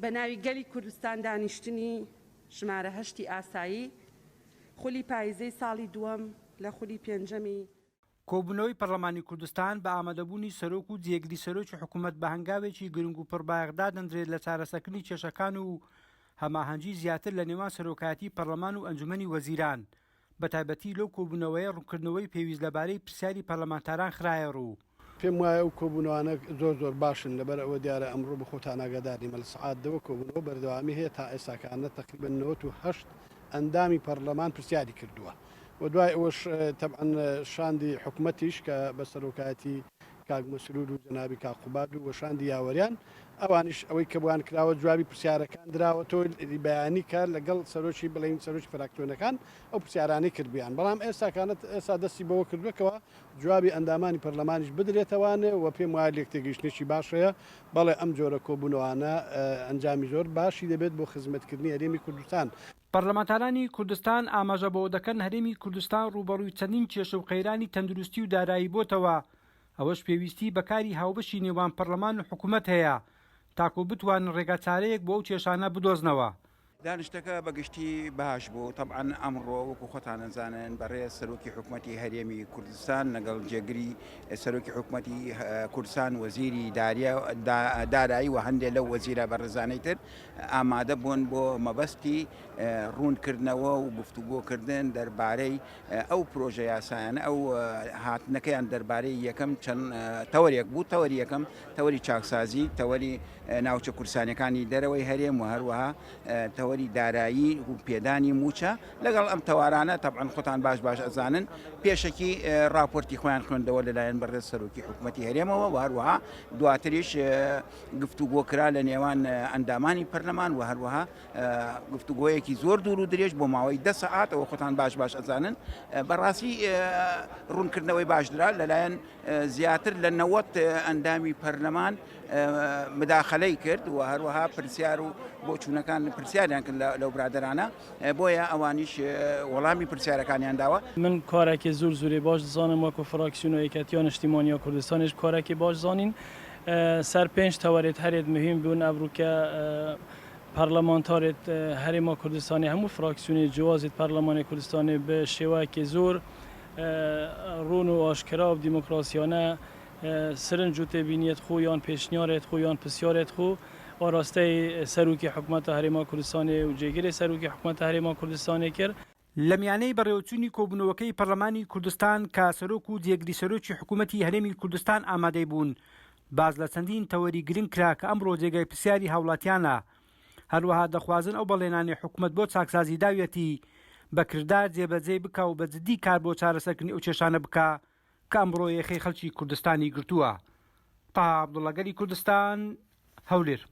بە ناوی گەلی کوردستان دانیشتنی ژمارە هەشتی ئاسایی خولی پایزەی ساڵی دووەم لە خولی پێنجەمی. کۆبوونەوەی پەرلەمانی کوردستان بە ئامادەبوونی سەرۆک و جێگری سەرۆکی حکومەت بە هەنگاوێکی گرنگ و پڕبایەخ دادەنرێت لە چارەسەرکردنی کێشەکان و هەماهەنگی زیاتر لە نێوان سەرۆکایەتی پەرلەمان و ئەنجومەنی وەزیران، بەتایبەتی لەو کۆبوونەوەیە ڕوونکردنەوەی پێویست لەبارەی پرسیاری پەرلەمانتاران خرایەڕوو. پێم وایە ئەو کۆبوونەوانە زۆر زۆر باشن، لەبەر ئەوە دیارە ئەمڕۆ بە خۆتان ئاگادار نیمە لە سەعات دەوە کۆبوونەوە بەردەوامی هەیە تا ئێستاکانە تەقریبەن 98 ئەندامی پەڕلەمان پرسیاری کردووە و دوای ئەوەش تەبعەن شاندی حکومەتیش کە بە سەرۆکایەتی کاک مەسرور و جەنابی کاک قوباد و شاندی یاوەریان ئەوانیش ئەوەی کە بۆیان کراوە جوابی پرسیارەکان دراوەتەوە بەیانی کە لەگەڵ سەرۆکی بڵێین سەرۆکی فراکسیۆنەکان ئەو پرسیارانەی کردبوویان بەڵام ئێستاکانە ئێستا دەستی بەوە کردووە کەوا جوابی ئەندامانی پەرلەمانیش بدرێتەوانێ و پێم وایە لێکتێگەیشتنێکی باش هەیە بەڵێ ئەم جۆرە کۆبوونەوانە ئەنجامی زۆر باشی دەبێت بۆ خزمەتکردنی هەرێمی کوردستان. پەرلەمانتارانی کوردستان ئاماژە بەوەدەکەن هەرێمی کوردستان ڕووبەڕووی چەندین کێشە و قەیرانی تەندروستی و دارایی بۆتەوە، ئەوەش پێویستی بە کاری هاوبەشی نێوان پەرلەمان و حکومەت هەیە تاکو بتوانن ڕێگاچارەیەک بۆ ئەو کێشانە بدۆزنەوە. دانیشتەکە بە گشتی باش بوو، تەبعەن ئەمڕۆ وەکو خۆتان ئەزانن بەڕێز سەرۆکی حکومەتی هەرێمی کوردستان لەگەڵ جێگری سەرۆکی حکومەتی کوردستان وەزیری دارایی و هەندێک لەو وەزیرە بەڕێزانەی تر ئامادە بوون بۆ مەبەستی ڕوونکردنەوە و گفتوگۆکردن دەربارەی ئەو پرۆژە یاسایانە ئەو هاتنەکەیان دەربارەی یەکەم چەند تەوەرێک بوو تەوەری یەکەم تەوەری چاکسازی تەوەری ناوچە کوردستانیەکانی دەرەوەی هەرێم و هەروەها تەوەری دارایی و پێدانی موچە لەگەڵ ئەم تەوارانە تەبعەن خۆتان باش باش ئەزانن پێشەکی راپۆرتی خۆیان خوێندەوە لەلایەن بەڕێز سەرۆکی حکوومەتی هەرێمەوە و هەروەها دواتریش گفتوگۆ کرا لە نێوان ئەندامانی پەرلەمان و هەروەها گفتوگۆیەکی زۆر دوور و درێژ بۆ ماوەی دە سەعات ئەوە خۆتان باش باش ئەزانن بەڕاستی ڕوونکردنەوەی باشدرا لەلایەن زیاتر لە 90 ئەندامی پەرلەمان مداخلەی کرد و هەروەها پرسیار و بۆچوونەکان پرسیاریان کرد لەو برادرانە بۆیە ئەوانیش وەڵامی پرسیارەکانیان داوە. من کارەکی زور زوری باش دزانم وەکو فراکسیون و یەکەتیا نیشتیمانیا کوردستانیش کارەکی باش زانین سەر پێنج تەوەرێت هەرێت مهیم بوون ئەڤروکە پەرلەمانتارێت هەرێما کوردستانی هەموو فراکسیونێ جوازێت پەرلەمانی کوردستانی بە شێوەکی زۆر ڕوون و ئاشکرا و دیموکراسیانە سرنج و تێبینیەت خو یان پێشنیارێت خو یان پرسیارێت خو ئاراستەی سەرۆکی حکومەتە هەرێما کوردستانی و جێگری سەرۆکی حکومەتە هەرێما کوردستانی کرد. لە میانەی بەڕێوەچوونی کۆبوونەوەکەی پەرلەمانی کوردستان کە سەرۆک و جێگری سەرۆکی حکوومەتی هەرێمی کوردستان ئامادەی بوون، باس لە چەندین تەوەری گرنگ کرا کە ئەمڕۆ جێگای پرسیاری هاوڵاتیانە. هەروەها دەخوازن ئەو بەڵێنانەی حکومەت بۆ چاکسازی داویەتی بە کردار جێبەجێی بکا و بە جدی کار بۆ چارەسەرکردنی ئەو کێشانە بکا کە ئەمڕۆ یەخەی خەڵکی کوردستانی گرتووە. تەها عەبدوڵا گەلی کوردستان، هەولێر.